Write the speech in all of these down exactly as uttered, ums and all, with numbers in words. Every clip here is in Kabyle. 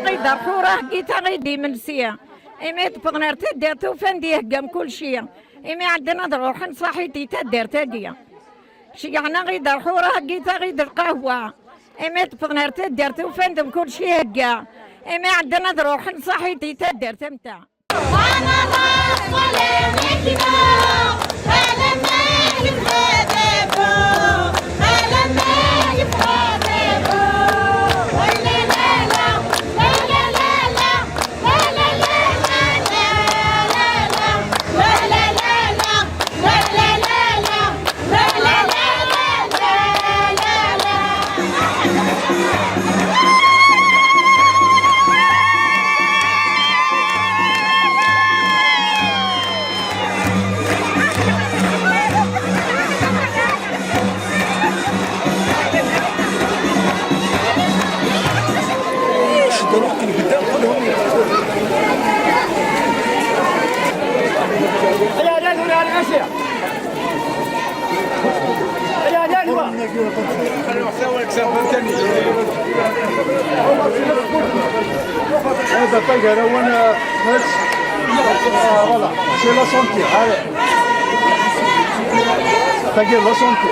Ɣider ḥura heggi taɣi d imensi. Imi ṭṭfen ar taddart ufan-d ihegga mkulci. Imi ɛeddan ad ruḥen ṣaḥit di taddart-agi. Ceyyɛen aɣider ḥura heggi taɣi d lqahwa. Imi ṭṭfen ar taddart ufan-d mkulci ihegga. Imi ɛeddan ad ruḥen ṣaḥit di taddart am ta. هذا طيارة وانا ناس. آه، voilà. C'est la santé. Allez. T'as la santé.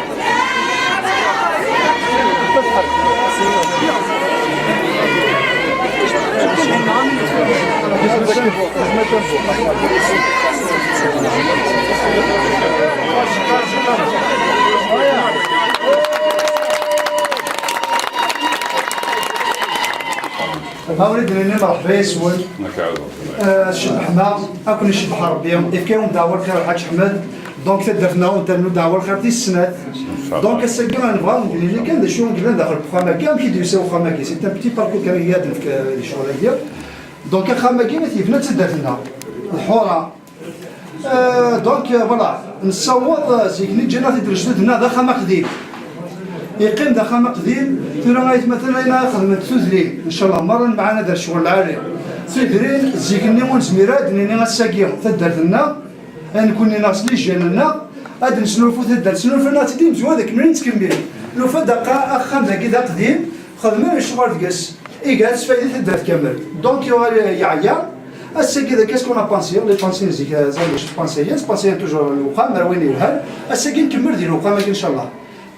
Hawri d-nini merḥba yes-wen. Ah, tcebbḥem-aɣ, ad ken-icebbeḥ Rebbi. Ifka-yawen ddeɛwa lxir a Lḥaǧ Ḥmed. Donc taddart-nneɣ ad ternu ddeɛwa lxir tis snat. Donc ass-agi nebɣa ad nini kan d acu i yellan daxel n uxxam-agi, amek i d-yusa uxxam-agi. C'est un petit parcours kan i ad nefk, euh, di ccɣel-agi. Donc axxam-agi ad t-yebna d taddart-nneɣ. Lḥura. Euh, donc, euh, voilà, nessaweḍ, euh, zik-nni ǧǧan-aɣ-t-id lejdud-nneɣ d axxam aqdim. Yeqqim d axxam aqdim, tura aytmaten-nneɣ ad xedment tudrin, ncallah merra nemɛanad ar ccɣel lɛali. Tudrin, zik-nni ur nezmir ara ad d-nini ass-agi taddart-nneɣ, nekkni neɣ s lijjan-nneɣ, ad nesnulfu taddart, snulfan-aɣ-tt-id imezwura d akken ur nettkemmil. Nufa-d aqa-, axxam dagi d aqdim, xedmen lecɣal deg-s. Iga tesfayda taddart kamel. Donc yuɣal yeɛya. Ass-agi d qu'est-ce qu'on a pensé, les pensées zik, euh, ẓer d acu tpansayen, tpansayen toujours lewqam, ar win yelhan. Ass-agi nkemmel di lewqam-agi, ncallah.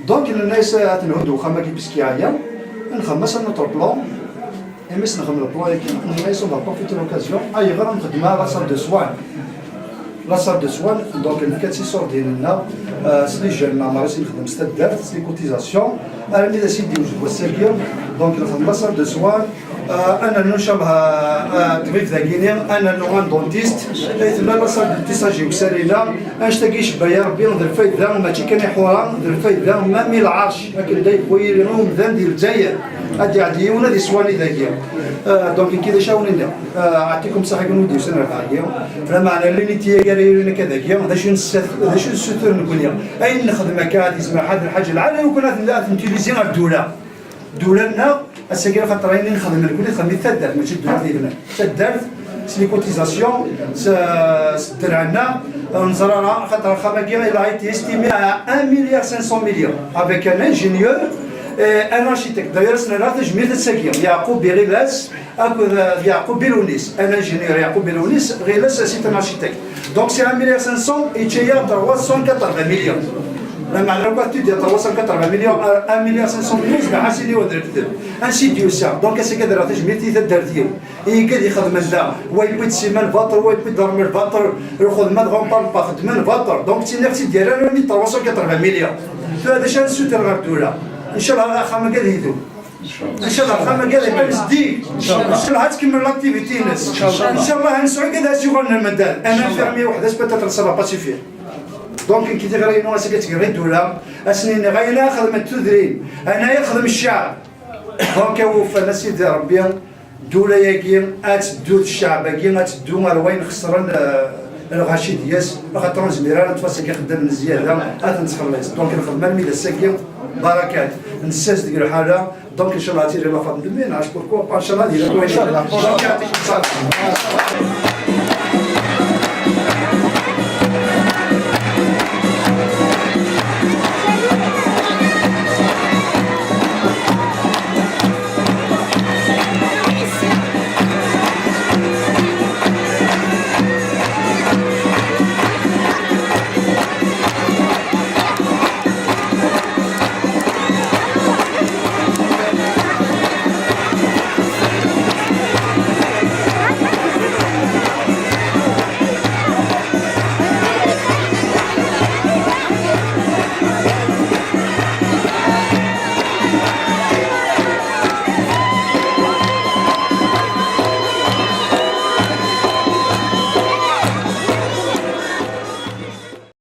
Donc nenna-yas ad t-nhudd wexxam-agi puisque yeɛya. Nxemmem-as un autre plan. Imi s-nxemmem le plan-agi, nenna-yas on va profiter l'occasion. Ayɣer ad nxeddem la salle de soins. La salle de soins, donc nefka-tt i ṣṣurdin-nneɣ, euh, s les jeunes, leɛmer i s-nexdem s taddart, s les cotisations, armi d as-id-yewjed wass-agi, donc nexdem la salle de soins, euh, ad nernu ncallah, euh, ṭṭbib dagini, ad nernu un dentiste, ay tella la salle de tissage i usarina, annect-agi icebba ya Rebbi, d lfayda, mačči kan i Ḥura, d lfayda, même i lɛerc, akken da yebɣu yili umdan di Lezzayer, ad d-iɛeddi yiwen ad yeswani dagi. Euh, donc, nekki d acu awen-nniɣ. Ah, ɛṭikum ṣaḥa akken ur d-yusan ar dagi. Lameɛna, liniti-agi ara yilin akka dagi, d acu nessat-, d acu nessutur nekkni? Ayen nexdem akka, ad yezmer ḥad lḥaǧa lɛali, yukan ad, ad ten-tilizi ar ddula. Ddula-nneɣ, ass-agi, axaṭer ayen i nexdem nekkni, nexdem-it taddart, mačči ddula ad yebnan. Taddart, s les cotisations, s, s ddreɛ-nneɣ, ur neẓra ara, axaṭer axxam-agi, il a été estimé à un milliard cinq cents millions, avec un ingénieur, Euh, un architecte, d'ailleurs, c'est un architecte, Yacoub Birilas, Yacoub Bilounis, un ingénieur, Yacoub Bilounis, Rilas, c'est un architecte. Donc c'est un milliard cinq cents et il y a trois cent quatre-vingts millions. La maana, tu dis trois cent quatre-vingts millions, un milliard cinq cents millions, c'est un million de. Ainsi de suite. Donc c'est que de la tâche, mais c'est de. Igad ixedmen da, wa yewwi-d siman baṭel, wa yewwi-d ṛṛmel baṭel, lxedma d ɣumpa n lpaxedmen baṭel. Donc, d tin i ɣ-tt-id-yerran armi trois cent quatre-vingts millions. Tura d acu ara nessuter ɣer ddula? Ncallah axxam-agi ad yedum. Ncallah axxam-agi ad yeqqim zeddig. Ncallah ad tkemmel l'activité-ines. Ncallah ad nesɛu igad ad as-yuɣalen lmendad. Un infirmier weḥd-s peut-être ça va pas suffire. Donc nekk tiɣri-inu ass-agi ad tt-greɣ i ddula, ad sen-iniɣ ayen ara xedment tudrin, ayen ara yexdem cceɛb. Donc awufan a Sidi Ṛebbi, ddula-agi ad teddu d cceɛb-agi, ad teddu ar wayen xeṣren, eh, lɣaci deg-s, axaṭer ur nezmir ara ad neṭṭef ass-agi ixeddamen n zzyada ad ten-nettxelliṣ. Donc nxeddem armi d ass-agi barakat, nessazdeg lḥala. Donc ncallah ad tili la femme de ménage, pourquoi pas, ncallah ad yili wayen. Donc yɛṭik ṣṣeḥḥa.